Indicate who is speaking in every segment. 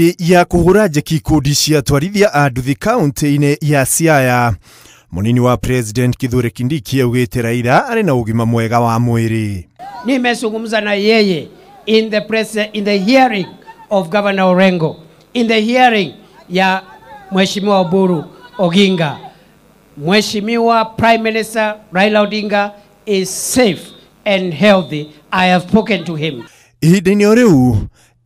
Speaker 1: Hĩndĩ ya kũhũra njeki ikundi cia atwarithia a nduthi kaunti-inĩ ya Siaya, mũnini wa President Kithure Kindiki augĩte Raila arĩ na ũgima mwega wa mwĩrĩ.
Speaker 2: Nimezungumza na yeye in the press, in the hearing of Governor Orengo, in the hearing ya Mheshimiwa Oburu Oginga. Mheshimiwa Prime Minister Raila Odinga is safe and healthy. I have spoken to him.
Speaker 1: Ihinda-inĩ o rĩu,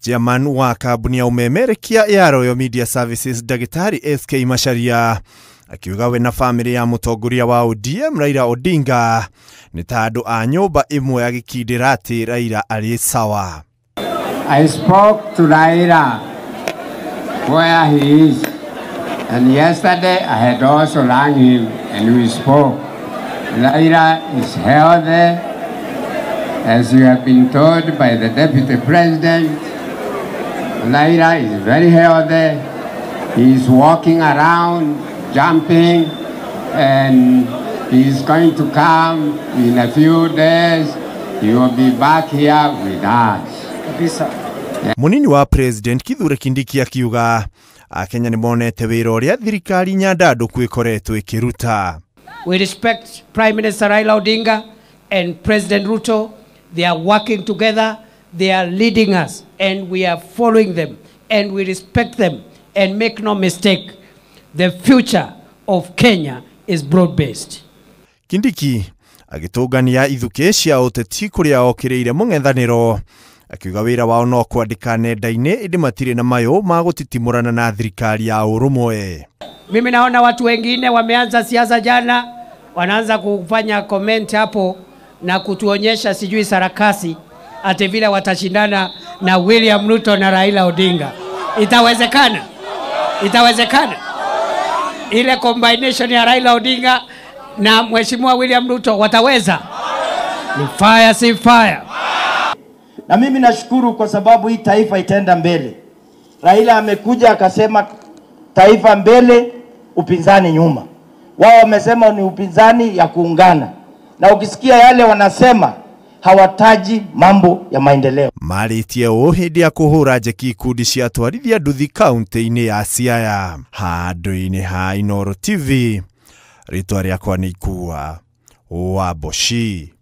Speaker 1: chairman wa kambuni ya ũmemerekia ya Royal Media Services Ndagĩtarĩ SK Macharia akiuga we na famĩlĩ ya mũtongoria wa ODM Raila Odinga nĩ ta andũ a nyũmba ĩmwe, agĩkindĩra atĩ Raila arĩ sawa.
Speaker 3: I spoke to Raila where he is, and yesterday I had also rang him and we spoke. Raila is healthy, as you have been told by the deputy president. Raila is very healthy. He is walking around, jumping, and he is going to come in a few days. He will be back here with us.
Speaker 2: Kabisa.
Speaker 1: Mũnini wa President Kithure Kindiki akiuga Akenya nĩ monete wĩra ũrĩa thirikari nyandandũku ĩkoretwo ĩkĩruta.
Speaker 2: We respect Prime Minister Raila Odinga and President Ruto. They are working together. They are leading us, and we are following them, and we respect them. And make no mistake, the future of Kenya is broad-based.
Speaker 1: Kindiki agĩtũngania ithukĩ cia ũteti kũrĩa okĩrĩire mũng'ethanĩro, akiuga wĩra wao no kwandĩka nenda-inĩ ĩndĩ matirĩ na mayũ ma gũtitimũrana na thirikari ya ũrũmwe.
Speaker 2: Mimi naona watu wengine wameanza siasa jana, wanaanza kufanya comment hapo na kutuonyesha sijui sarakasi ati vile watashindana na William Ruto na Raila Odinga. Itawezekana? Itawezekana? Ile combination ya Raila Odinga na Mheshimiwa William Ruto wataweza? Ni fire si fire.
Speaker 4: Na mimi nashukuru kwa sababu hii taifa itaenda mbele. Raila amekuja akasema taifa mbele, upinzani nyuma. Wao wamesema ni upinzani ya kuungana. Na ukisikia yale wanasema, hawataji mambo ya maendeleo.
Speaker 1: Marĩtie ũũ hĩndĩ ya kũhũra njeki ikundi cia atwarithia nduthi kaunti-inĩ ya Siaya. Handũ-inĩ ha Inooro TV, rĩtwa rĩakwa nĩ Ikua wa Mboci.